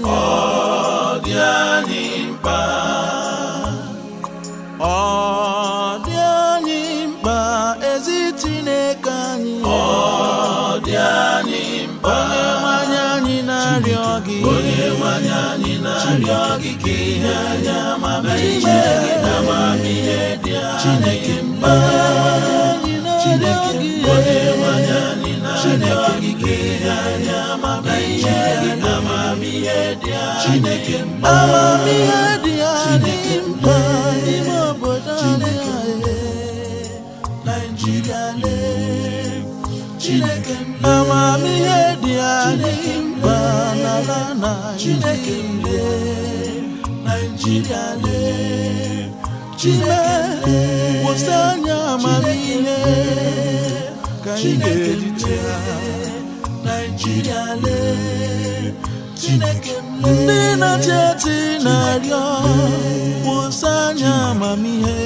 Ọ dị anyị mkpa. Ọ dị anyị mkpa, ezi Chineke anyị. Ọ dị anyị mkpa. Onye nwe anyị na-arịọ gị. Onye nwe anyị na-arịọ gị ka ihe anyị amamihe gị, amamihe dị anyị mkpa. Chineke, onye nwe anyị na-arịọ gị ka ihe anyị amamihe gị, amamihe dị Chineke mkpa. Amamihe dị anyị mkpa n'ime obodo anyị, Naijiria lee. Chineke, amamihe dị anyị mkpa n'ala Naijiria, Naijiria lee. Chineke, wụsa anya amamihe ka anyị ga-eji chịa Naijiria lee. Chineke, ndị na-achị achị na-arịọ, wụsa anya amamihe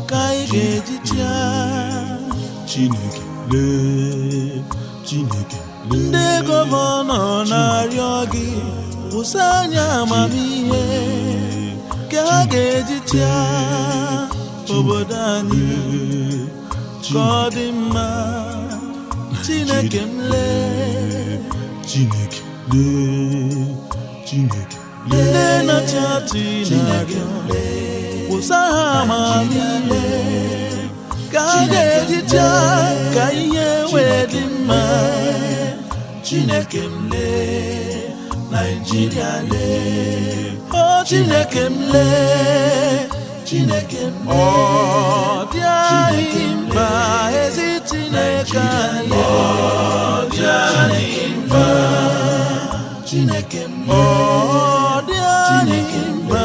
ka anyị ga-eji chịa. Chineke lee, Chineke lee. Ndị governor na-arịọ gị, wụsa anya amamihe ka ha ga-eji chịa obodo anyị ka ọ dị mma. Chineke m lee. Chineke lee, Chineke lee. Ndị na-achị achị na-arịọ, wụsa ha amamihe ka ha ga-eji chịa ka ihe wee dị mma. Chineke m lee, Naijiria lee. O Chineke m lee, Chineke m lee. Ọ dị anyị mkpa, ezi Chineke anyị. Ọ dị anyị mkpa. Chineke m, ọ dị anyị mkpa,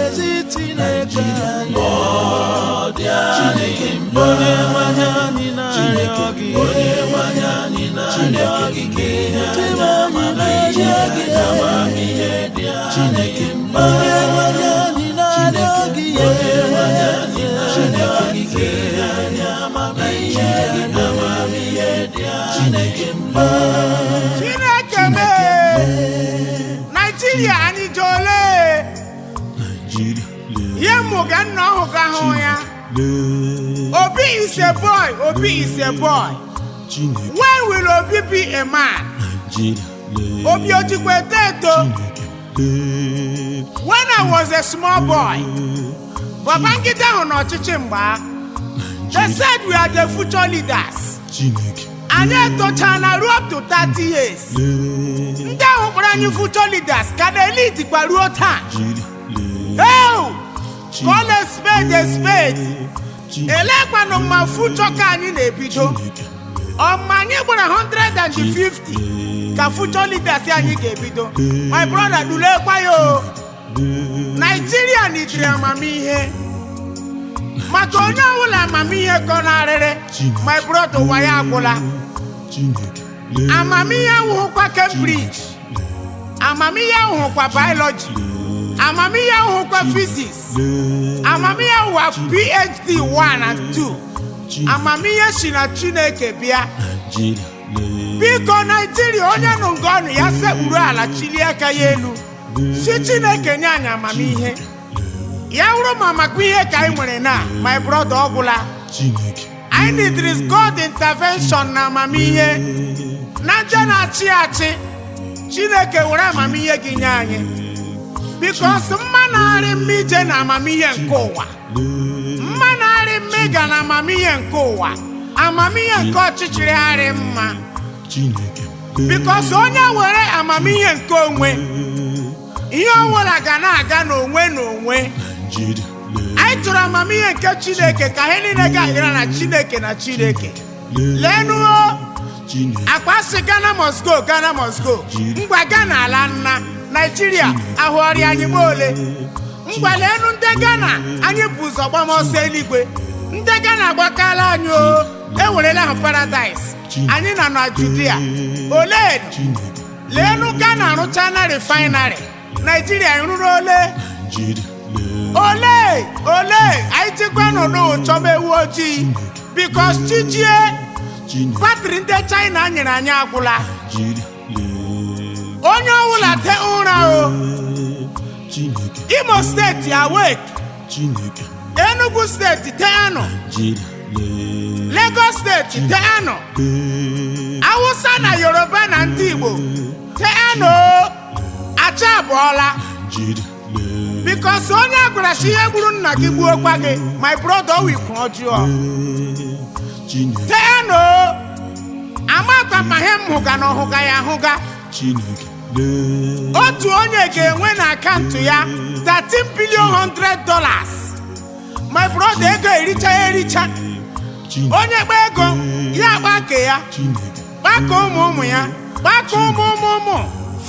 ezi Chineke anyị. Ọ dị anyị mkpa. Onye nwe anyị na-arịọ gị. Onye nwe anyị na-arịọ gị ka ihe amamihe gị, amamihe dị Chineke mkpa. Onye nwe anyị na-arịọ gị. Onye nwe anyị na-arịọ gị ka ihe amamihe gị, amamihe dị Chineke mkpa. Chineke mee Naijiria anyị ji ole. Naijiria lee. Ihe mụ ga nna ọhụ ga hụ ya. Lee. Obi is a boy, Obi is a boy. Chineke. When will Obi be a man? Naijiria lee. Obi ojikwa eto eto? Chineke lee. When I was a small boy, Babangida hụ n'ọchịchị mgba. They said we are the future leaders. Chineke. Anyị etochala ruo up to 30 years. Lee. Ndị ahụ kpọrọ anyị future leaders ka na-elite kwa ruo taa. Naijiria lee. Hey! Call a spade a spade. Chineke. Elekwanụ ma future ka anyị na-ebido. Chineke lee. Ọma anyị gbara 150 ka future leaders anyị ga-ebido. My brother, dulekwa ya o. Lee. Naijiria nidiri amamihe maka onye ọbụla amamihe kọnarịrị, my brother, ụwa ya agwụla. Chineke lee. Amamihe awụhụkwa Cambridge, amamihe awụhụkwa biology, amamihe awụhụkwa physics. Lee. Amamihe awụwa PhD 1 and 2. Chineke. Amamihe si na Chineke bịa. Naijiria lee. Biko, Naijiria, onye nụ nke ọnụ ya sekpuru ala, chilie aka ya elu, si Chineke nye anyị amamihe. Ya wụrụ ma maka ihe ka anyị nwere na, my brother, ọgwụla. Chineke. Anyị need God intervention na amamihe na ndị na-achị achị. Chineke, were amamihe gị nye anyị, because mma na-arị mma ije na amamihe nke ụwa, mma na-arị mma ịga na amamihe nke ụwa, amamihe nke ọchịchịrị arị mma. Chineke. Because onye were amamihe nke onwe, ihe ọbụla ga na-aga n'onwe n'onwe. Naijiria lee. Anyị chọrọ amamihe nke Chineke ka ihe niile ga-agara na Chineke na Chineke. Leenuo. Chineke. Akpa sị Ghana must go, Ghana must go. Ngwa, Ghana ala nna Naijiria ahụ ọrịa anyị ma ole. Ngwa, leenu ndị Ghana anyị bụ ụzọ gbamọsọ eluigwe. Ndị Ghana agbakala anyị o, ewerela ha paradise. Anyị na na Judia ole. Chineke. Leenu, Ghana arụchala refinery. Naijiria rụrụ ole? Naijiria lee. Ole ole anyị jikwa nọ chọba ewu ojii, because chijie. Chineke. Battery ndị China nyere anyị agwụla. Naijiria lee. Onye ọbụla te ụra. Chineke. Imo Steeti, awake! Chineke. Enugu Steeti, teenụ! Nigeria lee. Lagos Steeti, teenụ! Lee. Awụsa na Yoruba na ndị Igbo, teenụ! Acha abụọla. Nigeria lee. Because onye agwara si ihe gburu nna gị gbuokwa gị, my brother, wikwu ọjọọ. Chineke. Teenụ! Amakwa ma ihe m hụga na ọhụga ya ahụga. Chineke lee. Otu onye ga-enwe na akaụntụ ya 13 billion $100. My brother, ego ericha ya ericha. Chineke. Onye kpa ego ya, akpa ke ya. Chineke. Kpakọ ụmụ ụmụ ya, kpakọ ụmụ ụmụ ụmụ,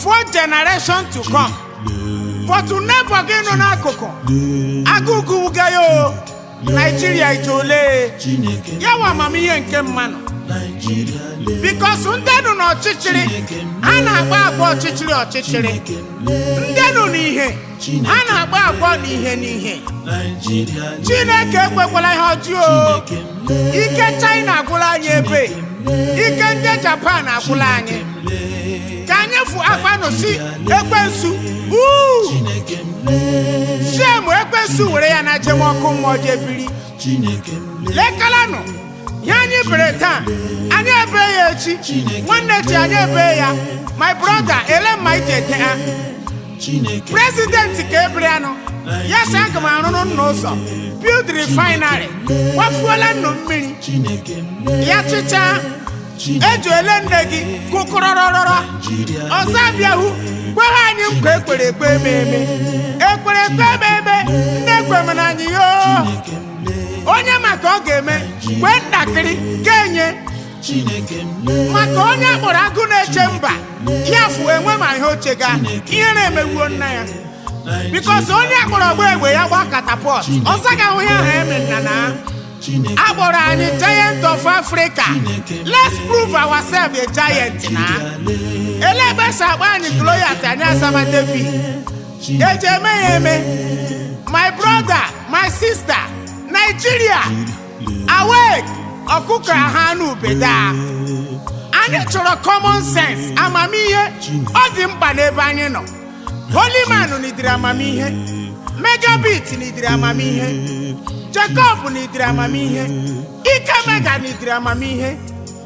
four generation to come. Lee. But neighbor gị nọ n'akụkụ Lee. agụgụ wuga ya o. Naijiria, ije ole? Chineke. Ya nwa amamihe nke mmanụ. Nigeria lee. Because ndị nọ n'ọchịchịrị, ha na-akpa agwa ọchịchịrị ọchịchịrị. Chineke lee. Ndị nọ n'ihe, ha na-agba agwa n'ihe n'ihe. Nigeria lee. Chineke ekwekwala ihe ọjọọ. Chineke lee. Ike China agwụla anyị ebe, ike ndị Japan agwụla anyị. Lee. Ka anyị fụ akpanụsi ekwensu uu. Chineke lee. Shem ekwensu were ya na jem ọkụ mmụọ jee biri. Chineke lee. Lekalanụ ihe anyị bere taa, anyị ebe ya echi, nwanne chi anyị ebe ya. My brother, ele mma ije te ha. Chineke. President ka ebere anụ ya sị aga m arụrụ nna ụzọ, build refinery, gbafuola nnụ mmiri. Chineke lee. Ya chịchaa, Chineke. eji ele nne gị kụkọrọrọrọ. Nigeria. Ọzọ abịahụ kwere anyị nkwa ekwere ekwe eme eme, ekwere ekwe eme eme, nne ekwemere anyị yoo. Chineke lee. Onye maka ọ ga-eme kwee ntakịrị ga-enye. Chineke lee. Maka onye akpọrọ agụ na-eche mba ya fụ enwe ma ihe oche ga ihere emegbuo nna ya. Because onye akpọrọ ọgba egbe ya gba catapult, ọzọ ga-ahụ ihe ahụ eme nna na. Chineke. Akpọrọ anyị giant of Africa, let's prove ourselves a giant. Na elebe si akpọ anyị Goliath, anyị asama David. Eji eme ya eme. My brother, my sister, Nigeria, awake! Ọkụkọ ha anụ ubeda. Anyị chọrọ common sense, amamihe. Ọ dị mkpa n'ebe anyị nọ. Holy man nidiri amamihe, Megabit nidiri amamihe, Jacob nidiri amamihe, Ike Mega nidiri amamihe.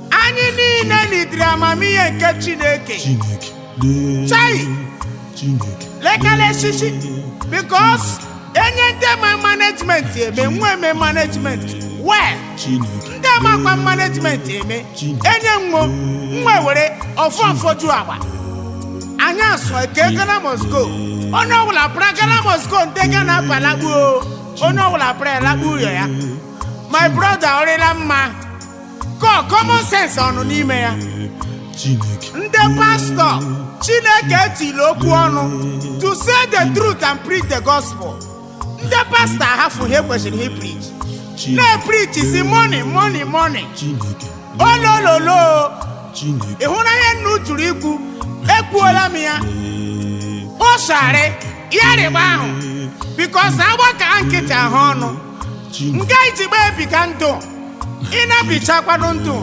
Anyị niile nidiri amamihe nke Chineke. Chineke lee. Chai! Chineke. Lekala eshishi, because enye ndị ma management eme nwa eme management well. Chineke. Ndị amakwa management eme enye nwo nwa were ọfọ mfoju agba. Anyị asụ eke Ghana must go. Onye ọbụla pra Ghana must go, ndị Ghana apalakpuo. Onye ọbụla pra elakpu ụyọ ya. My brother, ọrịla mma kọ common sense ọnụ n'ime ya. Chineke. Ndị pastọ, Chineke etili okwu ọnụ to say the truth and preach the gospel. Ndị pastọ ahafụ ihe kwesịrị ha preach. Chineke. Na-epreach si money, money, money. Chineke. Olololo. Chineke. Ị hụrụ ihe nnu jụrụ ikwu, ekwuola m ya. Kpọsarị ya rịba ahụ, because agbaka nkịtị ahụ ọnụ. Chineke. Nga iji gba ebiga ndụ, ịnabichakwanụ ndụ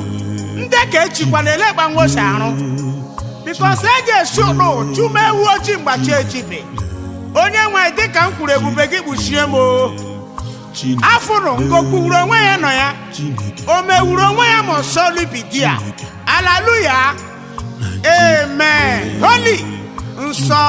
ndị ka echikwana elekpa nwochi arụ, because eji esi ụlọ chụma ewu ojii mgbachi ejibe onye nwe. Dịka m kwuru, ebube gị kpuchie m o. Chineke. Afụrụ ngokwuwuru onwe ya nọ ya. Chineke. O mewuru onwe ya ma ọsọ libidia. Hallelujah, amen, holy nsọ.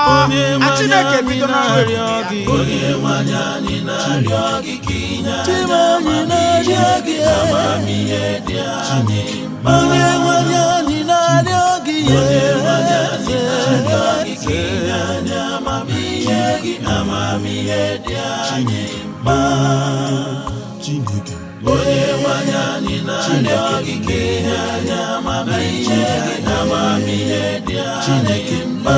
Onye A Chineke nwe bido anyị n'ọrụ ebube na-arịọ ya. gị. Onye nwe anyị na-arịọ gị ka inye anyị amamihe gị, amamihe dị anyị mkpa. Onye nwe anyị na-arịọ gị, onye nwe anyị na-arịọ gị ka inye anyị amamihe gị, amamihe dị anyị mkpa. Chineke. Onye nwe anyị na-arịọ gị ka inye anyị amamihe gị, amamihe dị anyị mkpa.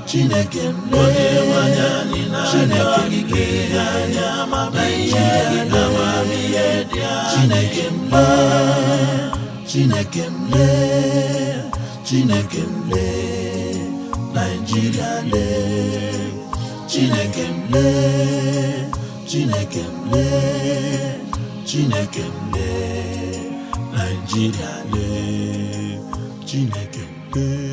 Chineke. Onye nwe anyị na-arịọ gị ka inye anyị amamihe gị, amamihe dị anyị mkpa. Chineke m lee, Chineke m lee, Naịjirịa lee, Chineke m lee, Chineke m lee, Chineke m lee, Naịjirịa lee, Chineke m lee.